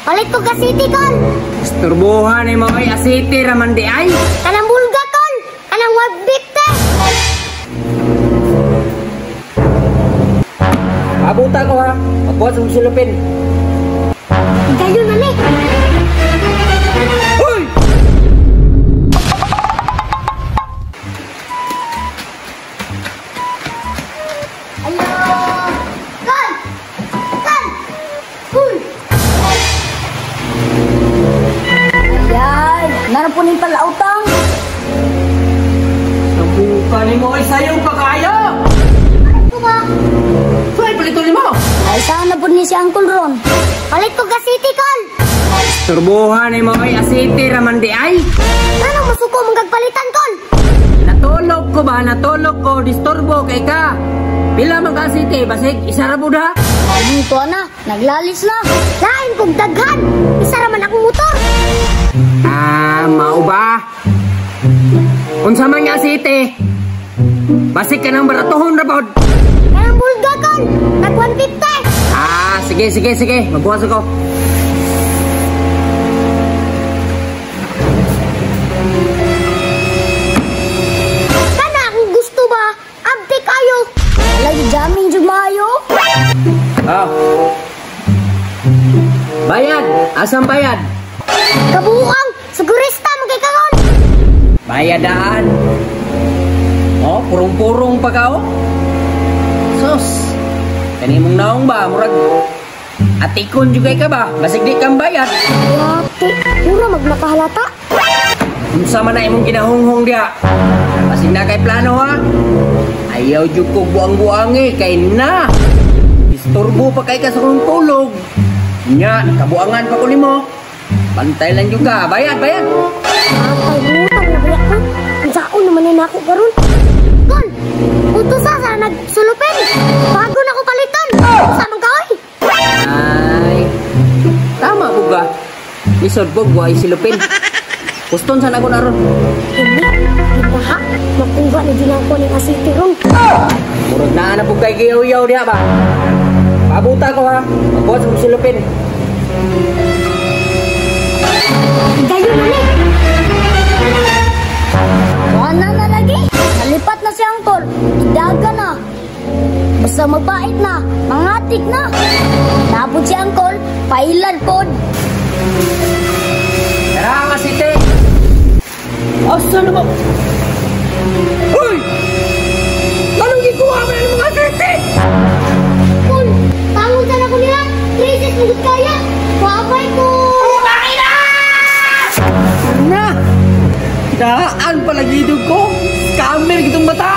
Palit ko ka city, Kol. Isturbuhan ni mo ay asiti raman di ay. Kanang bulga, Kol. Kanang 150. Abuta ko ha. Magbuhat sa silupin. Gayon na ni. Hoy! Hello. Kol! Kol! Uy! Yay, naran po ning palautang. Nabuka ni mo ay sayo pa kayo! Ano ba? Hoy, palito ni mo! Ay, saan na po ni si Uncle Ron? Palit ko ka city, Kol. Isturbuhan ni mo ay asiti raman di ay. Ano masuko mong gagpalitan, Kol? Natulog ko ba? Natulog ko. Disturbo kay ka. Pila man ka asiti? Basig, isa ra pud ha? Dito na, naglalis na. Lain kong daghan. Isa ra man akong motor. Ah, mao ba? Unsa man nga asiti? Basig ka nang baratohon ra pod. Kanang bulga, Kol. Tag 150. Ah, sige, sige, sige. Magbuhat ko. Kana akong gusto ba? Abdi kayo. Alay, jamming jud maayo. Ah. Bayad. Asang bayad? Kabuang. Sigurista man kay karon. Bayadaan. Oh, purong-purong pa ka, oh. Sus. Kani mong naong ba? Murag atikon jud kay ka ba? Basig di kang bayad. Wati, mura magnakahalata. Unsa man na imong ginahunghong diha? Basig na kay plano ha. Ayaw jud ko buang-buang eh kay na. Isturbo pa kay ka sa kong tulog. Nya, kabuangan pa ko nimo. Bantay lang jud ka. Bayad, bayad. Atay butang na biya ko. Unsaon naman ni nako karon? Kol, utos sa nagsulupin. Bago na ko paliton. Sa man ka oy? Ay. Tama po ka. Lisod po, buhay silupin. Kuston sa nako naron. Hindi, ginaha. Makuha ni din ako ni asiti ron. Murag naa na po kay giyaw-yaw diha ba? Pabuta ko ha. Magbuhat sa silupin. Gayon na ni. Wala na lagi. Nalipat na si Uncle. Idaga na. Basta mabait na, mangatik na. Tapos si Uncle, pailan pod. Tara ka, site! Asa na ba? Uy! Anong gikuha mo na ng mga site? Kol, tangon sa na ko nila. Crisis mugod kaya. Wabay ko. Na! Daan pala gidog ko. Scammer gitong bata.